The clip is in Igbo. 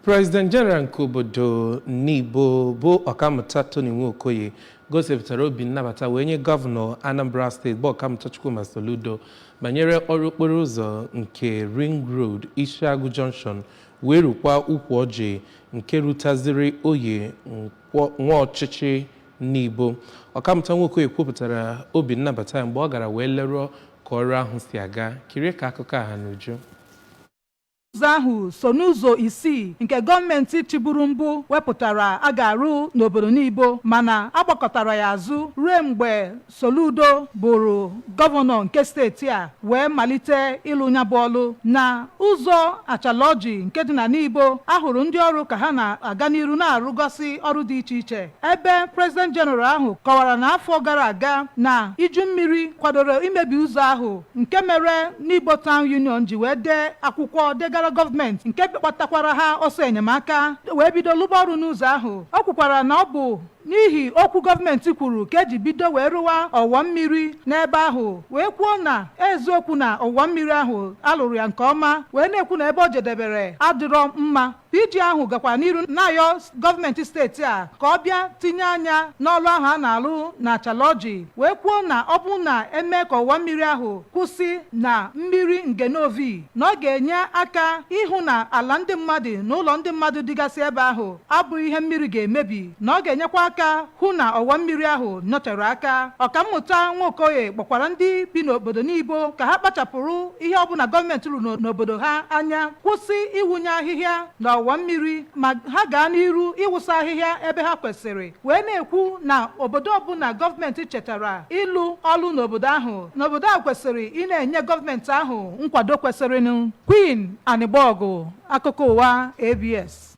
President General nke obodo Nibo bụ Ọkammụta Tony Nwokoye gosipụtara obi nnabata wee nye Gọvanọ Anambra Steeti bụ Ọkammụta Chukwuma Soludo banyere ọrụ okporo ụzọ nke Ring Road Ishiagu Junction wee rukwa ukwu ọjị nke rutaziri Oye Nwaọchịchị Nibo. Ọkammụta Nwokoye kwupụtara obi nnabata ya mgbe ọ gara wee leruo ka ọrụ ahụ si aga. Kirie ka akụkọ a ha n'uju. Ụzọ ahụ so n'ụzọ isii nke gọọmenti chịburu mbụ wepụtara a ga-arụ n'obodo Nibo, mana a gbakọtara ya azụ ruo mgbe Soludo bụrụ gọvanọ nke steeti a wee malite ịlụ ya bụ ọlụ. Na ụzọ Achalọjị nke dị na Nibo, a hụrụ ndị ọrụ ka ha na-aga n'iru na-arụgasị ọrụ dị iche iche, ebe President General ahụ kọwara na afọ gara aga na iju mmiri kwadoro imebi ụzọ ahụ, nke mere Nibo Town Union ji wee dee akwụkwọ degara gọọmenti, nke kpatakwara ha ọsọ enyemaka wee bido lụba ọrụ n'ụzọ ahụ. O kwukwara na ọ bụ n'ihi okwu gọọmenti kwuru ka eji bido wee rụwa ọwa mmiri n'ebe ahụ, wee kwuo na eziokwu na ọwa mmiri ahụ alụrụ ya nke ọma, wee na-ekwu na ebe o jedebere adịrọ mma. PG ahụ gakwa n'iru na-ayọ gọọmenti steeti a ka ọ bịa tinye anya n'ọrụ ahụ a na-alụ na Achalọjị, wee kwuo na ọ bụ na eme ka ọwa mmiri ahụ kwụsị na mmiri Ngenovi, na ọ ga-enye aka ịhụ na ala ndị mmadụ na ụlọ ndị mmadụ dịgasị ebe ahụ abụghị ihe mmiri ga-emebi, na ọ ga-enyekwa aka hụ na ọwa mmiri ahụ nọtere aka. Ọkammụta Nwokoye kpọkwara ndị bi n'obodo Nibo ka ha kpachapụrụ ihe ọbụla gọọmenti rụrụ n'obodo ha anya, kwụsị ịwụnye ahịhịa na ọwa mmiri, ma ha gaa n'iru ịwụsa ahịhịa ebe ha kwesịrị, wee na-ekwu na obodo ọbụla gọọmenti chetara ịlụ ọlụ n'obodo ahụ, n'obodo ahụ kwesịrị ị na-enye gọọmenti ahụ nkwado kwesịrịnụ. Queen Anịgbọgụ, akụkọ ụwa ABS.